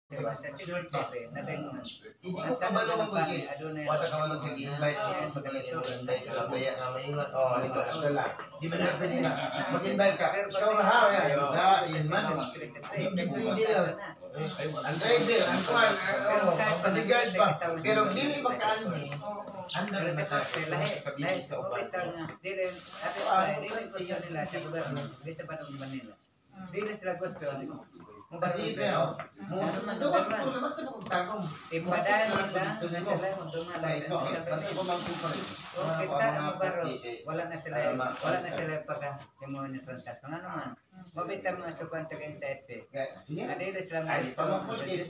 Sa 67, nagaingon. Hindi ko kabalo ang bagi. Wala ka man sa gi-invite ko sa kanila invite ka baya nga maingon. Oh, lito ka lang. Di man na pwede nga mag-invite ka. Ikaw na ha, na yun man. Hindi pwede lang. Ang driver, ang kuwan, oh, ang bodyguard ba? Pero dili makaanhi. Anda Pero na sa sa korte, lahi, lahi, kabisi sa uban. okay nga, dili, ate, dili gusto nila sa gobyerno, di sa Banong Manila. Dili sila gusto, mo ba Kasi pero, mo do sa ko naman ito kung tagong. Ipadayon nila, na sila mo dumala Ay, sa so, social basta media. ko magkumpara. O kita ang baro, wala na sila pagka yung mga transaction. Ano man, mabita mga sukuan taga sa FP. Sige. Adili sila Ay, mga pamapul kay.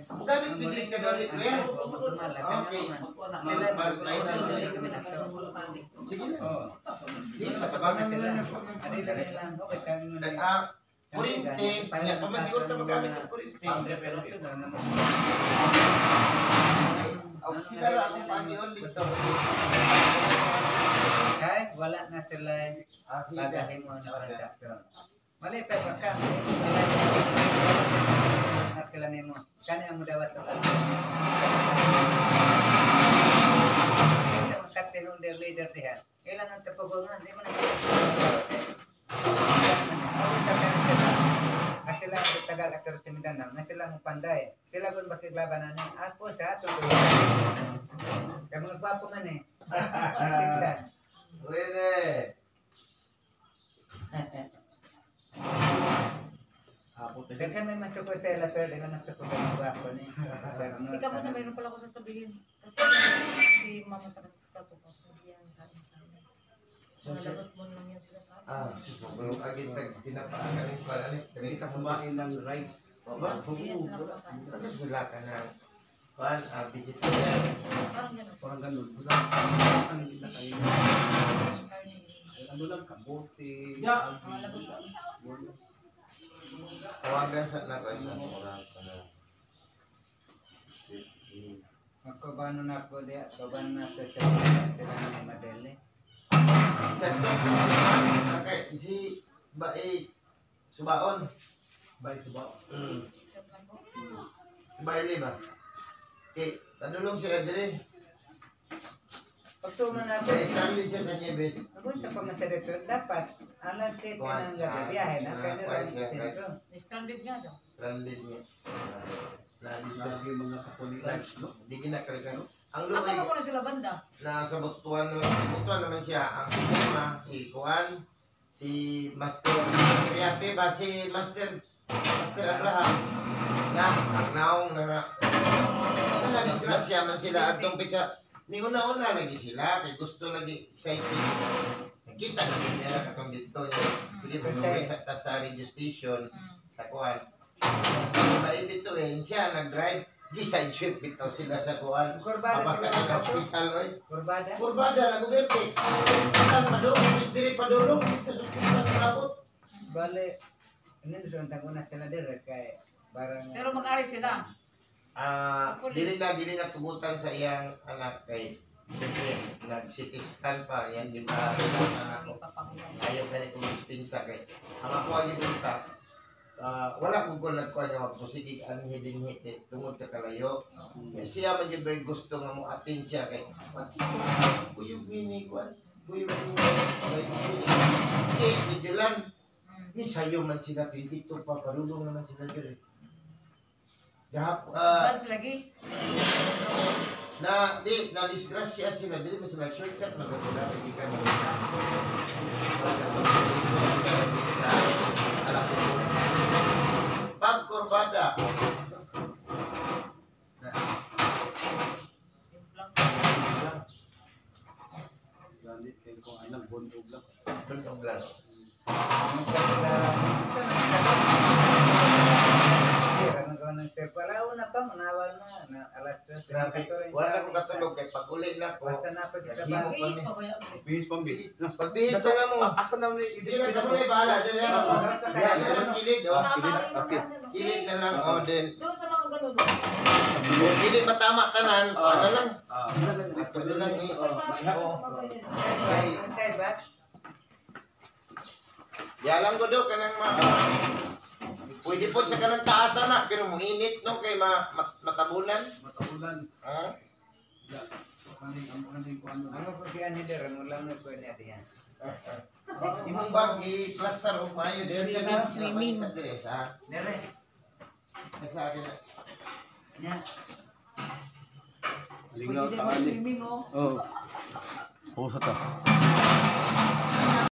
Bugamit bigli ka galit, kuya. Okay. Sila Sige na. Di Sila na sa sila. Adili sila, okay kang Ah, kurinte. Nya pa man siguro ta magamit ang kurinte. Aw sila ra akong panion dito. Kay wala na sila Ah, sige. pagahin mo na transaction. Mali pa baka at kailan mo. Kani ang mudawat to. Sa mga katihong their leader diha. Ilan ang tapugongan, di mo na. Nga sila ang tagal at Mindanao, nga sila ang panday. Sila kung bakit laban na ako sa ato. Kaya mga gwapo man eh. Texas. Pwede. Daghan may masuko sa ila pero di na masuko ka mga gwapo ni. Pero no, Ikaw muna, mayroon pala ako sasabihin. Kasi si mama sa kasi hindi yan kain kain. Mga lagot mo lang yan sila sa akin. Ah, siguro agad tag tinapaan ka rin pala ni. Hindi ka kumain ng rice. Ba? Hindi yan sila kumakain. Kasi sila ka na kuan, ah, vegetarian. Parang ganun. Parang ganun. Wala. Ang hindi na kayo. Ano lang, kabote. Yeah. Mga lagot mo. Wala. Tawagan sa nako isang oras ano. Magkabano na ako diya, kabano na ako sa sila ni Madele. Chat chat. Okay, si ba eh Subaon. Bay suba. Chat lang po. Barley ba? Okay, tanulong siya diri. Pagtuman na ako, Kay Stanley siya sa Nieves. ako sa pamasadito, dapat alas 7 ng gabi, biyahe na, kaya Kuwan rin siya, sentro. Stranded nga daw. Stranded niya. Na dito. Lagi mga kapulian. No? Di ginakalikan. Ang Asa luoy ba ko na sila banda? nasa butuan naman siya. Ang problema, si Kuan, si Master Riape ba, si Master Master Abraham, na ang naong na nga disgrasya man sila atong pitsa. Ni una-una lagi sila kay gusto lagi excited. Nakita na gid nila katong dito niya. Sige, manuwi sa tas sa radio station sa kuan. Sa maibituin siya nag-drive, di side sweep bitaw sila sa kuan. Kurbada Aba sila ka ng kaso. hospital oy. Kurbada. Kurbada na guberte. Ang padulong, bis diri padulong, sa hospital nabot. Bale, nandito ang tanguna sila dire kay barang Pero mag-ari sila. Ah, dili na tugutan sa iyang anak kay siyempre nag CT scan pa yan di ba anak ko. Ayaw gani kong dispensa kay ang ako ang gisulta. Ah, wala ko ko nagkuha nga magpusigig ang hiding hit tungod sa kalayo. Kaya siya man jud ba'y gusto nga mo atin siya kay pati ko kuyog ni kuan kuyog ni case ni Julan ni sayo man sila 22 pa padulong naman sila diri. Gahap ah, Bals lagi. na di na disgrasya sila dili man sila shortcut man sila sa gikan ni sa Alakuko. Pag kurbada na Simplang. lang Ganit kayo kung anong bundog lang. tunog lang. Sa ng sir para una pa manawal na na alas 2. Grabe, wala ko katulog kay pag uli na ko. Basta na pag Naghimo. Bihis pa ba yan? Bihis pang Sige, pagbihis na mo. Asa na ni Sige na kamo ni bahala dili na. Diyan na lang kilid oh. Kilid, okay. Kilid na lang oh then Doon sa mga ganun. kung dili matama tanan, ano lang. Ah, Ato na lang eh. Sa mga ganyan. Kay ba? Yalang ko do kanang ma Pwede po sa kanang taasan na, pero muinit no kay matabunan. Matabunan. Ha? Ya. Kaning ang kaning kuan. Ano po kaya ni Der, mo lang ko niya diyan. Imong bag i-plaster og maayo dere Swimming, swimming. Dere sa Dere. sa akin. Nya. Lingaw Pwede taali. mag-swimming oh. Oh. Oh sa ta.